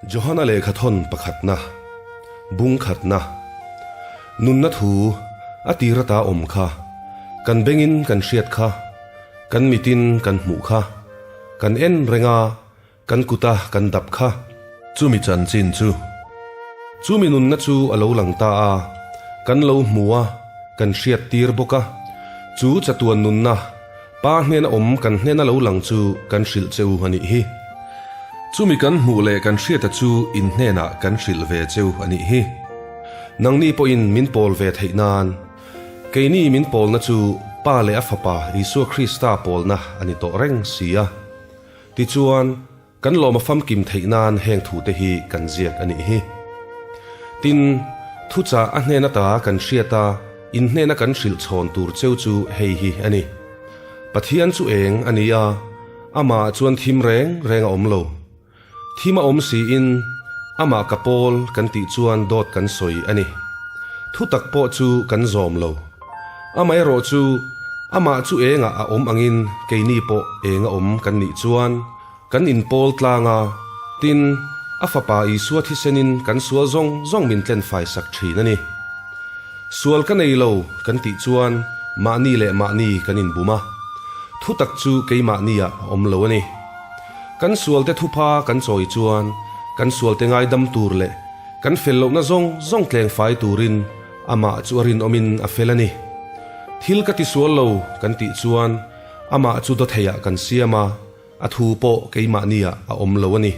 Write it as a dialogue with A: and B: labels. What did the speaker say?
A: Johana lehkhathawn pakhatna, bung khatna, Nunna thu a tir ata awm kha, kan bengin kan hriat kha, kan mitin kan hmuh kha, kan en reng a, kan kuta kan dap kha. Chumi chanchin chu, chumi nunna chu a lo lang ta a, kan lo hmu a, kan hriat tir bawk a, chu chatuan nunna, Pa hnena awm kan hnena lo lang chu kan hrilh che u a nih hi. Chumi kan hmuh leh kan hriata chu in hnenah kan hrilh ve che u a nih hi. Nangni pawhin min pawl ve theih nan, keini min pawlna chu Pa leh a Fapa Isua Krista pawlna a ni tawh reng si a. Tichuan, Kan lawm a famkim theih nan heng thute hi kan ziak a nih hi. Tin, thuchah a hnen ata kan hriat a, in hnena kan hrilh chhawn tur cheu chu hei hi a ni. Pathian chu eng a ni a, amah chuan thim reng reng a awm lo. Thim a awm siin, amah ka pawl kan tih chuan dawt kan sawi a ni. Thutak pawh chu kan zawm lo. Amaherawh chu, amah chu engah a awm angin keini pawh eng a awm kan nih chuan kan inpawl tlang a, tin, a Fapa Isua thisenin kan sual zawng zawng min tlenfai sak thin a ni. Sual ka nei lo kan tih chuan mahni leh mahni kan inbum a, thutak chu keimahniah a awm lo a ni. Kan sualte thupha kan chawi chuan kan sualte ngaidam tur leh Kan fel lohna zawng zawng tleng fai turin amah chu a rinawmin a fel a ni. Thil ka tisual lo kan tih chuan amah chu dawtheiah kan siam a, a thu pawh keimahniah a awm lo a ni.